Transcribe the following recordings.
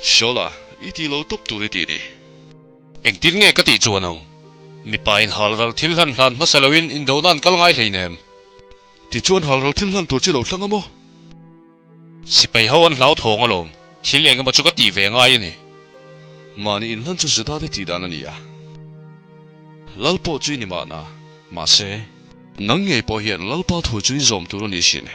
Shola, i ti lo tawp tur i ti ni. Engtin nge ka tih chuan ang? Mipa in halral thil hlan hlan hmasa loin indona an kal ngai hleinem. Tichuan halral thil hlan tur chi lo thlang a maw? Sipai ho an hlauthawng alawm, thil eng emaw chu ka tih ve ngai a ni. Mahni inhlan chu Juda te tih dan a ni a. Lal pawh chu i ni mahna, mahse, nang ngei pawh hian Lalpa thu chu i zawm tur a ni sin.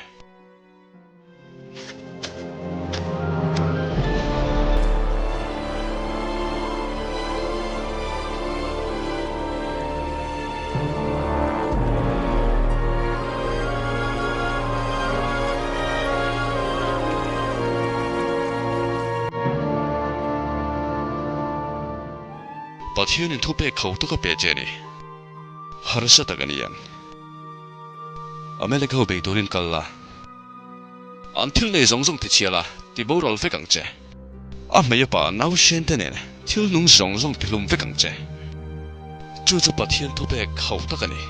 Pathianin thupek kho tak a pe che a ni. Harsa tak a ni ang. Amalek ho bei turin kal la. An thil nei zawng zawng ti chhia la, ti boral vek ang che. A hmei a pa nausen te nen thil nung zawng zawng ti hlum vek ang che. Chu chu Pathian thupek ho tak a ni.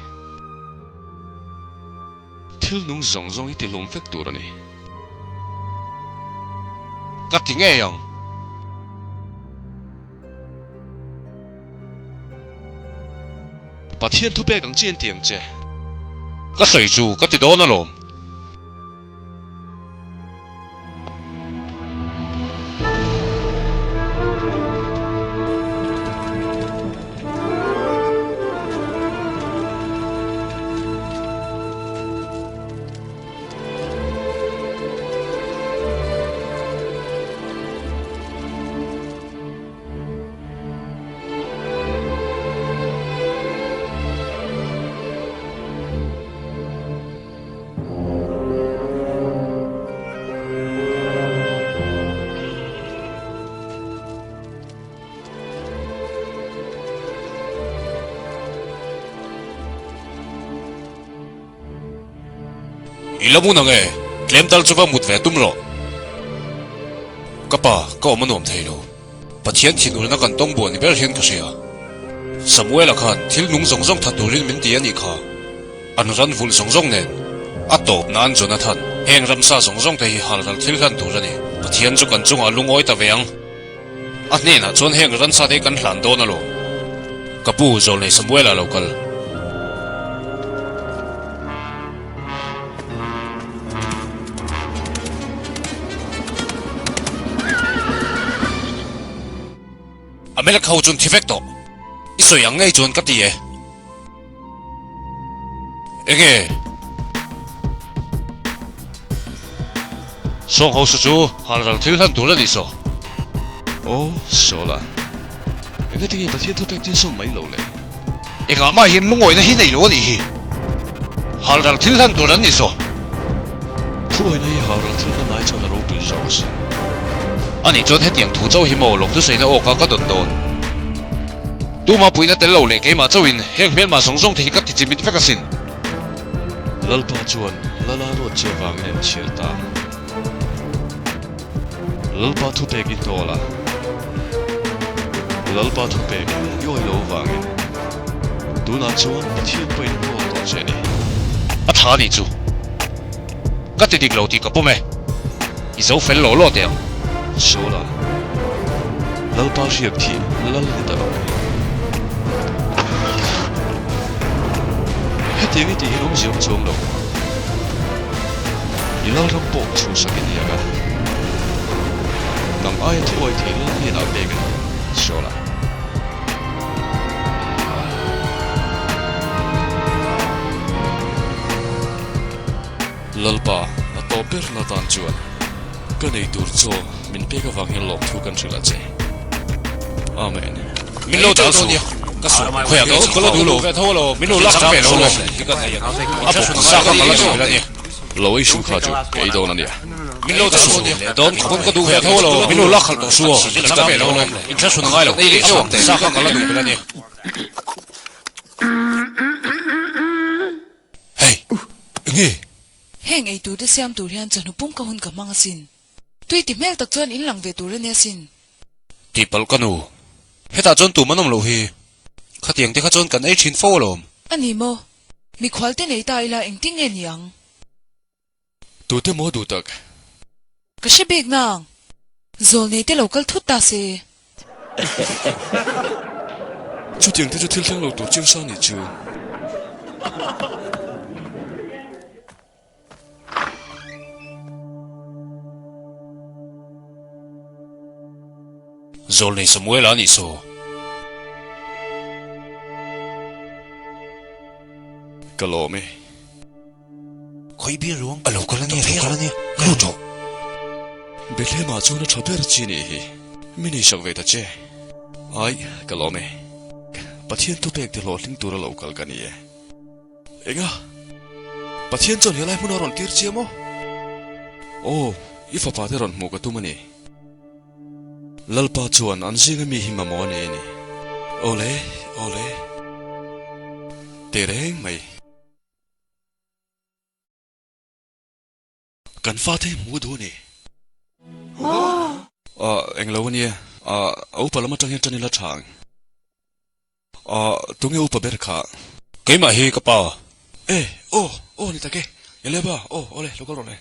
Thil nung zawng zawng hi ti hlum vek tur a ni. Ka ti ngei ang. Pathian thupek ang chi an ti ang che. Ka sawi chu ka ti dawn alawm. I la mun ang e, tlem tal chu va mut ve tum rawh. Ka pa, ka awm a nuam thei lo. Pathian thinurna kan tawng buah ni ber hian ka hria. Samuela khan thil nung zawng zawng that turin min ti a nih kha. An ran vulh zawng zawng nen a tawp nan Jonathan, heng ramsa zawng zawng te hi halral thil hlan tur a ni. Pathian chu kan chungah lungawi ta ve ang. A hnenah chuan heng ransa te hi kan hlan dawn alawm. Ka pu, Zawlnei Samuela lo kal. Amelek ho chuan thi vek tawh. I sawi ang ngei chuan ka ti e. Enge? Sawng ho su chu halral thil hlan tur a nih saw. Aw, Sawla. Enge tinge Pathian thupek tin sawm mai lo le? Engah mah hian lungawina hi nei lo a nih hi. Halral thil hlan tur an nih saw. Thuawina hi halral thil hlan ai chuan a ropui zawk a sin. Ani chuan hetiang thu chauh hi maw lawmthusaina awka ka dawn dawn. Tuma puihna tel lo leh keimah chauhin heng hmelma zawng zawng te hi ka ti chimit vek asin. Lalpa chuan Lala ruat che vangin en chhiar ta. Lalpa thupek i hnawl a. Lalpa thupek i awih lo vangin tunah chuan Pathian pawhin hnawl tawh che a ni. A tha anih chu. Ka ti dik lo tih ka pawm e. I zo fel lo law teh ang. Saula, Lalpa hriak thih lal ni ta lo. Hetiang i tih hian awmzia awm chuang lo. I lalram pawh chhuhsak i ni ang a. Nang aia thuai thei lal hnenah pek a ni, Saula. Lalpa, a tawp ber na tan chuan ka nei tur chaw min pek avang hian lawmthu kan hrilh a che. Amen. Min lo dal suh, ka suh khawiah ka chhuk lo duh lo, min lo lak chang ve lo lo, a bawk sa kha ka la duh vel a ni. Lo ei hrim kha chu ka ei dawn a nia. Min lo dal suh, dawn khawp ka duh ve tho lo, min lo lak khalh tawh suh aw, chang ve lo lo, inthlahrun a ngai lo, sa kha ka la duh vel a ni. Hei, enge? Heng eitur te siam tur hian chawhnu pum ka hun ka hmang asin. Tui ti hmel tak chuan in lang ve tur a nia sin. Tihpalh ka nu. Hetah chuan tum an awm loh hi. Khatiang te kha chuan kan ei thin fo alawm. A ni maw? Mikhual te nei ta ila engtin nge ni ang? Tute maw duh tak? Ka hre bik nang. Zawlnei te lo kal thut ta se. Chutiang te chu thil thleng lo tur chiang sa nih chu. Zawlnei Samuela a nih saw. Ka lawm e. Khawi bia ruang a lo kal a nia, lo kal a nia, ka lut rawh. Bethlehem-ah chuan a tha ber chi nih hi, min insak ve ta che. Ai, ka lawm e. Pathian thupek ti hlawhtling tura lo kal ka ni e. Enga? Pathian chuan helai hmun a rawn tir chiam aw? Aw, i fapa te rawn hmuh ka tum a ni. Lalpa chuan an zinga mi hi mamawh a nei a ni. Awle, awle. Tehreng mai. Kan fate hi hmu duh a ni. Ah, englo a nia. Ah, a upa lam atang hian tan ila tha ang. Ah, tunge upa ber kha? Keimah hi ka pa. E, aw, aw ni tak e. Eleba, aw, awle, lo kal rawh le.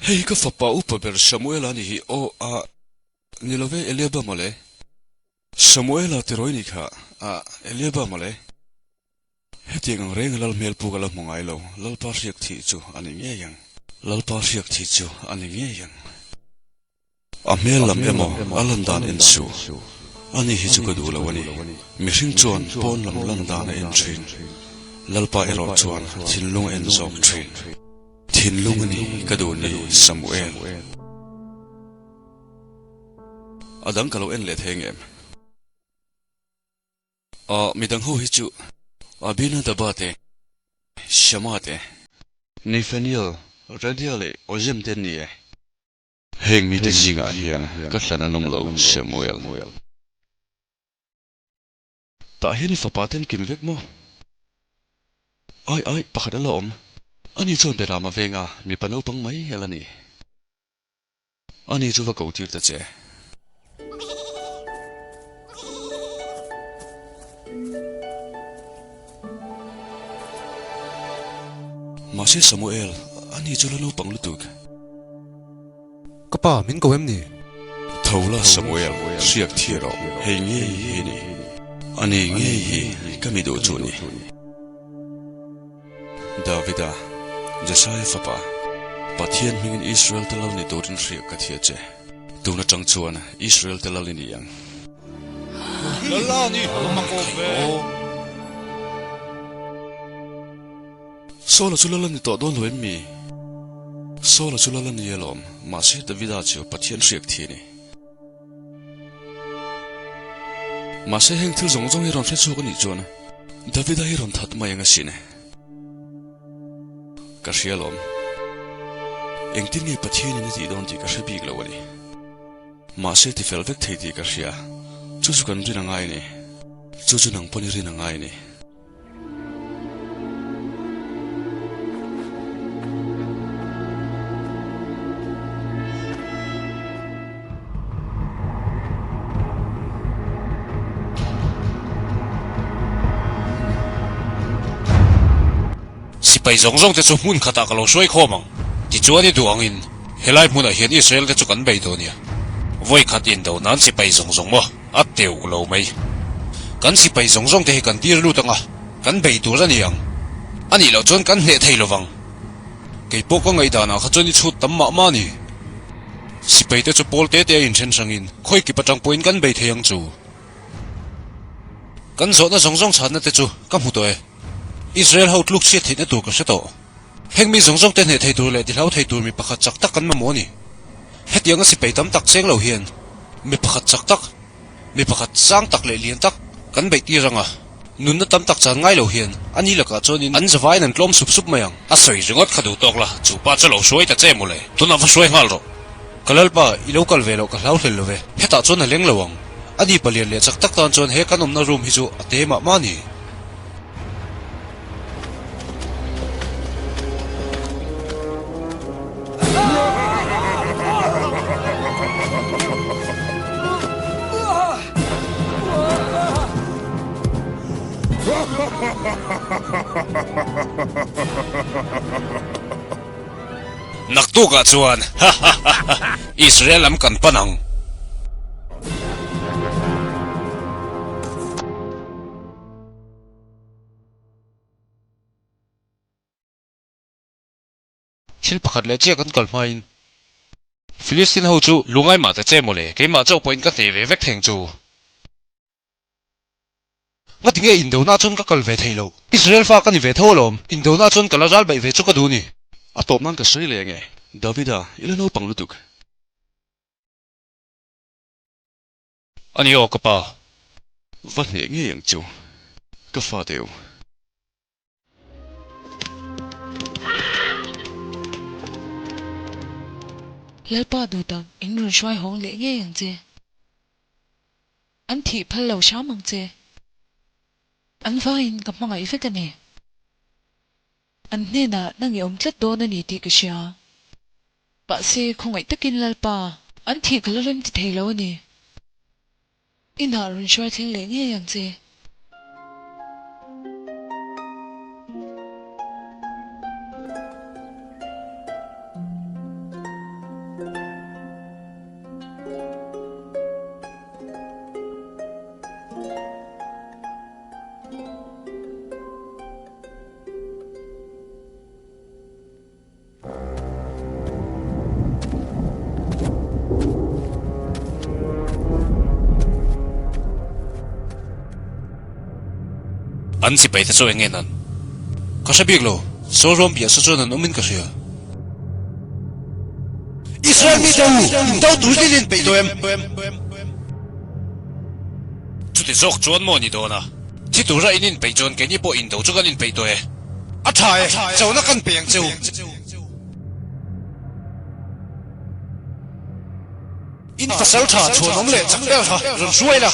Hei ka fapa upa ber Samuela ni hi aw a ni lo ve Eliaba mawle. Samuela tirawi ni kha a Eliaba mawle. Hetiang ang reng a lal hmel pu ka la hmu ngai lo, Lalpa hriak thih chu a ni ngei ang. Lalpa hriak thih chu a ni ngei ang. A hmel lam emaw a lan dan en suh, ani hi chu ka duh lo a ni. Mihring chuan pawn lam lan dan a en thin, Lalpa erawh chuan thinlung a en zawk thin. Thinlung a ni ka duh ni Samuel. A dang ka lo en leh thei ngem? Aw midang ho hi chu Abinadaba te, Shama te. Nathaniel, Radia leh Ozem te an ni e. Heng mite zingah hian ka hlan an awm lo, Samuel. Tah hian i fapa te an kim vek maw? Ai ai, pakhat a la awm. Ani chuan Berama venga mipa naupang mai a la ni. Ani chu va ko tir ta che. Mahse Samuel, ani chu la naupang lutuk. Ka pa, min ko em ni? Tho la Samuel, hriak thi rawh, hei ngei hi ni. Ani ngei hi ka mi duh chu ni. Davida, Jesaia fapa, Pathian hmingin Israel te lal ni turin hriak ka thia che. Tun atang chuan Israel te lal i ni ang. Saula chu lal a ni tawh dawn lo em mi? Saula chu lal a ni alawm, mahse Davida chu Pathian hriak thi a ni. Mahse heng thil zawng zawng hi rawn hre chhuak a nih chuan Davida hi rawn that mai ang asin e. Ka hria alawm. Engtin nge Pathianin a tih dawn tih ka hre bik lo a ni. Mahse ti fel vek thei tih ka hria. Chu chu kan rin a ngai a ni. Chu chu nang pawn i rin a ngai a ni. Sipai zawng zawng te chu hmun khatah ka lo hruai khawm ang. Tichuan i duh angin helai hmunah hian Israel te chu kan bei dawn nia. Vawi khat indo nan sipai zawng zawng maw a teuh lo mai. Kan sipai zawng zawng te hi kan tir lut ang a, kan bei tur a ni ang. A nih loh chuan kan hneh thei lovang. Kei pawh ka ngaihdanah kha chuan i chhut tam mah mah a ni. Sipai te chu pawl te te a inthen hrangin khawi kip atang pawhin kan bei thei ang chu. Kan zawhna zawng zawng chhanna te chu ka hmu tawh e. Israel ho tluk chhiat theihna tur ka hre tawh. Heng mi zawng zawng te hneh thei tur leh tihlau thei tur mi pakhat chak tak kan mamawh a ni. Hetianga sipai tam tak cheng lo hian mi pakhat chak tak, mi pakhat sang tak leh lian tak kan beih tir ang a, nunna tam tak chan ngai lo hian a ni lakah chuanin an zavaiin an tlawm sup sup mai ang. A sawi ringawt kha duh tawk la, chu pa chu lo hruai ta che mawle. Tunah va hruai nghal rawh. Ka lalpa, i lo kal ve loh ka hlau hlel lo ve. Hetah chuan a leng lo ang. A ni palian leh chak tak tan chuan he kan awmna room hi chu a te mah mah a ni. Naktukah chuan Israel lam kan pan ang. Thil pakhat leh chiah kan kal hmain Filistin ho chu lungai mah ta che mawle, keimah chauh pawhin ka hneh ve vek theng chu. Ngati nge indona chuan ka kal ve thei lo? Israel fa ka ni ve tho alawm, indona chuan ka la ral baih ve chu ka duh ni. A tawp nan ka sawi leh ange, Davida, i la naupang lutuk. A ni aw ka pa. Va hneh ngei ang chu, ka fa deuh. Lalpa duhtak in rawn hruai hawng leh ngei ang che. An thih phal lo hram ang che. An vaiin ka hmangaih vek a ni. An hnenah nang i awm tlat dawn a ni tih ka hria. Mahse, khawngaih takin Lalpa, an thih ka la rem ti thei lo a ni. Inah rawn hruai thleng leh ngei ang che. An sipai te chu eng nge nan? Ka hre bik lo, saw ruam piah saw chuan an awmin ka hria. Israel mite u, in do tur in inpeih tawh em? Chuti zawk chuan maw ni dawn a? Thi tura in inpeih chuan keini pawh indo chu kan inpeih tawh e. A tha e, chona kan pe ang che u. In pasal tha chhuanawm leh chak ber kha rawn hruai la.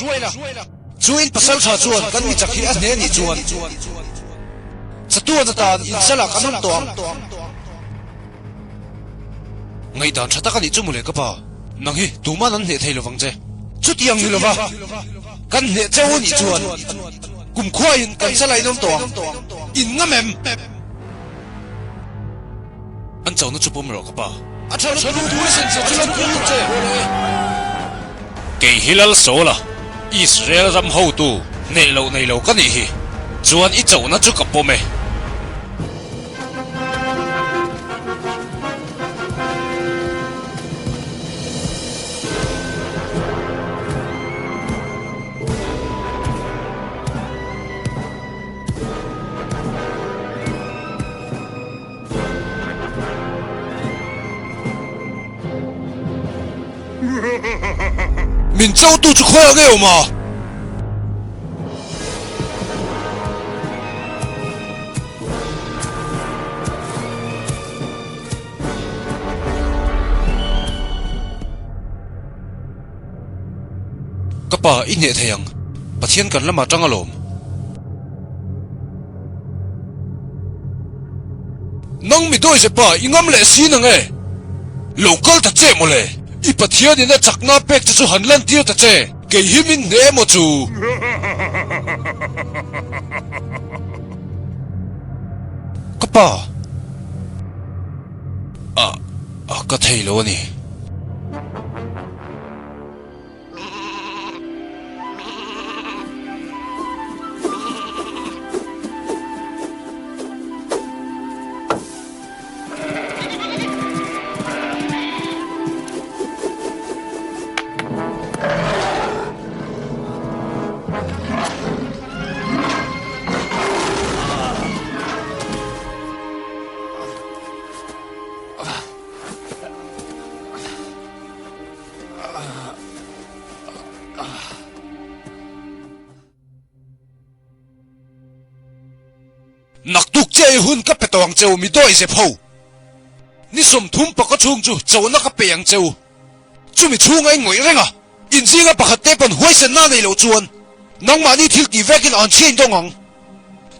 Chu in pasal tha chuan kan mi chak hi a hne nih chuan chatuan atan in salah kan awm tawh ang. Ngaihdan tha tak a nih chu mawle ka pa, nang hi tuman an hneh thei lovang che. Chutiang ni lova kan hneh cheu a nih chuan kumkhuain kan salah in awm tawh ang, in ngam em? An chona chu pawm rawh ka pa. A tha lutuk tu i sense chu lan pui che. Kei hi Lal Saula, Israel ram hotu hneh loh nei lo ka nih hi, chuan i chona chu ka pawm e. Min chotu chu khawiah nge awm a? Ka pa, i hneh thei ang. Pathian kan lamah tang alawm. Nang mi dawi zepa i ngam leh si nang e. Lo kal ta che mawle, i Pathianin a chakna pek che chu han lantir ta che, kei hi min hneh emaw chu. Ka pa, a, a ka thei lo a ni. Naktuk che i hun ka pe tawh ang cheu mi dawi zep ho. Ni 30 paka chhung chu chona ka pe ang cheu. Chumi chhunga in ngawih reng a, inzinga pakhat te pawn huaisenna nei loh chuan nangmahni thil tih vekin an chhiain dawng ang.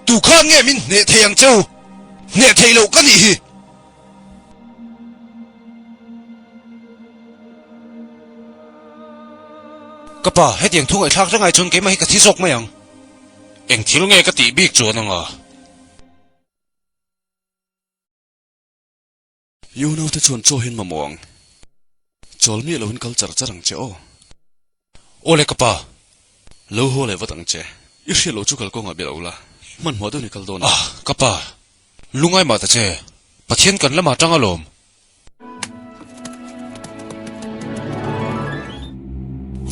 Tu khan nge min hneh thei ang cheu? Hneh theih loh ka nih hi. Ka pa, hetiang thu ngaihthlak reng ai chuan keimah hi ka thi zawk mai ang. Eng thil nge ka tih bik chuan anga? I unaute chuan chaw hian mamawh ang. Chawl miah loin kal char char ang che aw. Aw le ka pa. Lo haw leh vat ang che. I hriat loh chu kalkawngah bia lo la. Hmanhmawh deuhin i kal dawn a. Ah, ka pa. Lungai mah ta che. Pathian kan lamah tang alawm.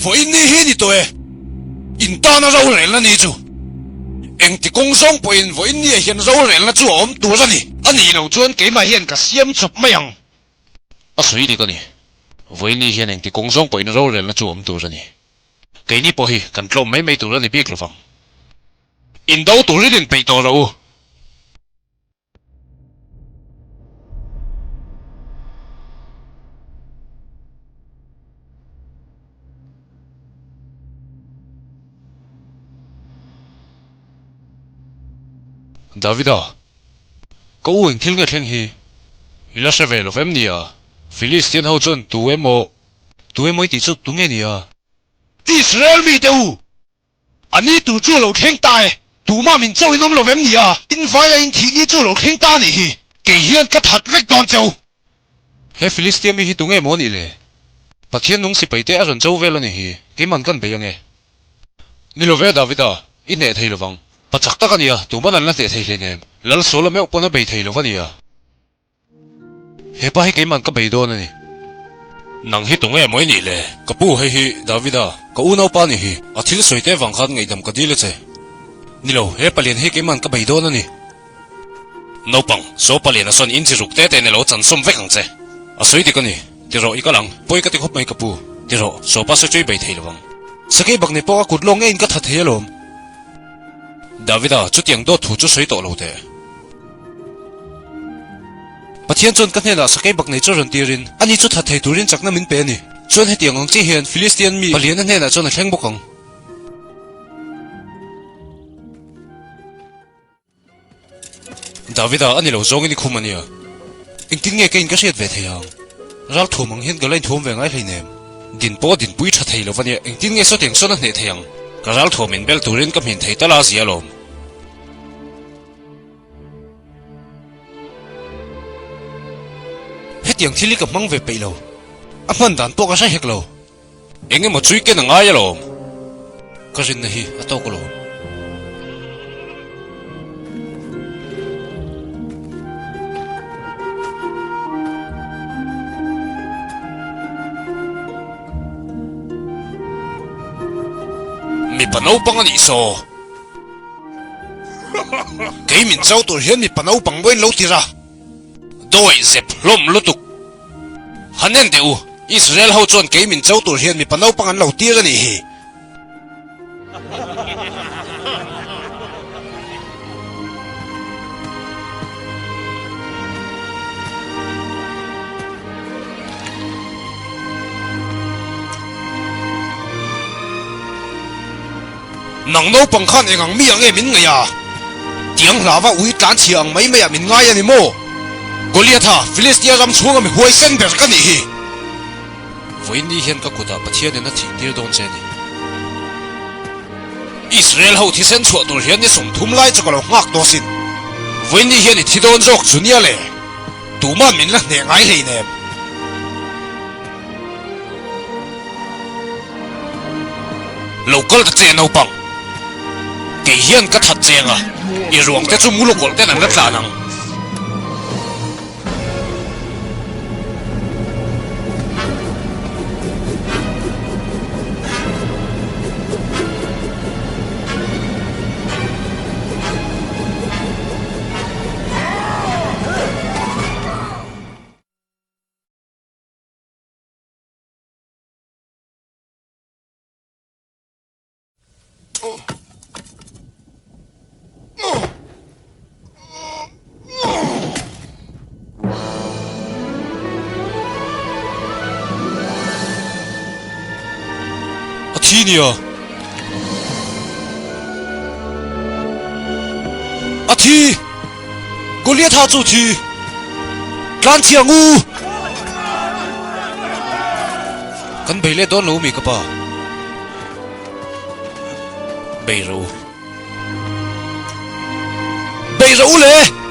Vawiin ni hi ni tawh e. In tana rorelna ni chu. Engti kawng zawng pawhin vawiin ni ah hian rorelna chu a awm tur a ni. A nih loh chuan keimah hian ka siam chawp mai ang. A sawi dik a ni. Vawiin ni hian engti kawng zawng pawhin rorelna chu a awm tur a ni. Keini pawh hi kan tlawm mai mai tur a ni bik lovang. Indo turin inpeih tawh rawh u. Davida, ka u eng thil nge thleng hi? I la hre ve lo vem nia? Philistian ho chuan tu emaw, tu emaw i tih chu tu nge nia? Israel mite u, A ni tur chu a lo thleng ta e. Tumah min chauh in awm lo vem ni a? In vaia in thih ni chu a lo thleng ta a nih hi. Kei hian ka that vek dawn cheu. He Filistia mi hi tunge maw nih le? Pathian nung sipai te a rawn cho vel a nih hi. Keiman kan bei ange. Ni lo ve Davida, i hneh thei lovang. Pa chak tak a nia, tuman an la hneh thei hleinem. Lal Saula meuh pawn a bei thei lo va nia. Hepa hi keiman ka bei dawn a ni. Nang hi tunge maw i nih le? Ka pu, hei hi Davida, ka unaupa ni hi. A thil sawi te vang khan ngaihdam ka dil a che. Ni lo, he palian hi keiman ka bei dawn a ni. Naupang, saw palian a sawn inchi ruk te te ni lo chansawm vek ang che. A sawi dik a ni. Ti rawh, i kal ang. Pawi ka ti khawp mai ka pu. Ti rawh, saw pa saw chu i bei thei lo ang. Sakei bak nei pawh a kut lawng ngeiin ka tha thei alawm. Davida, chutiang dawt thu chu sawi tawh lo teh. Pathian chuan ka hnenah sakei bak nei chu rawn tirin, ani chu that thei turin chakna min pe a ni. Chuan hetiang ang chiah hian Philistian mi paliana hnenah chuan a thleng bawk ang. Davida a ni lo zawngin i khum a nia. Engtin nge keiin ka hriat ve thei ang? Ral thuam ang hian ka la inthuam ve ngai hleinem. Din pawh dinpui tha thei lo va nia, engtin nge sawtiang sawn a hneh thei ang? Ka ral thuam inbel turin ka hmin thei tal a zia alawm. Hetiang thil hi ka hmang ve peih lo. A hman dan pawh ka hre hek lo. Eng emaw chui ken a ngai alawm. Ka rinna hi a tawk alawm. Mipa naupang a nih saw. Kei min cho tur hian mipa naupang mawiin lo tir a. Dawi zep hlawm lutuk. Han en teh u, Israel ho chuan kei min cho tur hian mipa naupang an lo tir a nih hi. Nang naupang khan eng ang mi ang nge min ngaih a? Tiang hlava ui tlan chhia ang mai maiah min ngai a ni maw? Goliatha, Filistia ram chhunga mi huaisen ber ka nih hi! Vawiin ni hian ka kutah Pathianin a thih tir dawn che a ni. Israel ho thisen chhuah tur hian ni 30 lai chu ka lo nghak tawh asin. Vawiin ni hian i thi dawn zawk chu nia le. Tuman min la hneh ngai hleinem. Lo kal ta che naupang. Kei hian ka that cheng a, i ruang te chu mulu kawlh ten an la tlan ang. A thi nia. A thi! Goliatha chu thi! Tlan chhia ngu! Kan bei leh dawn lo mi ka pa. Bei ro. Inpeih rawh u le!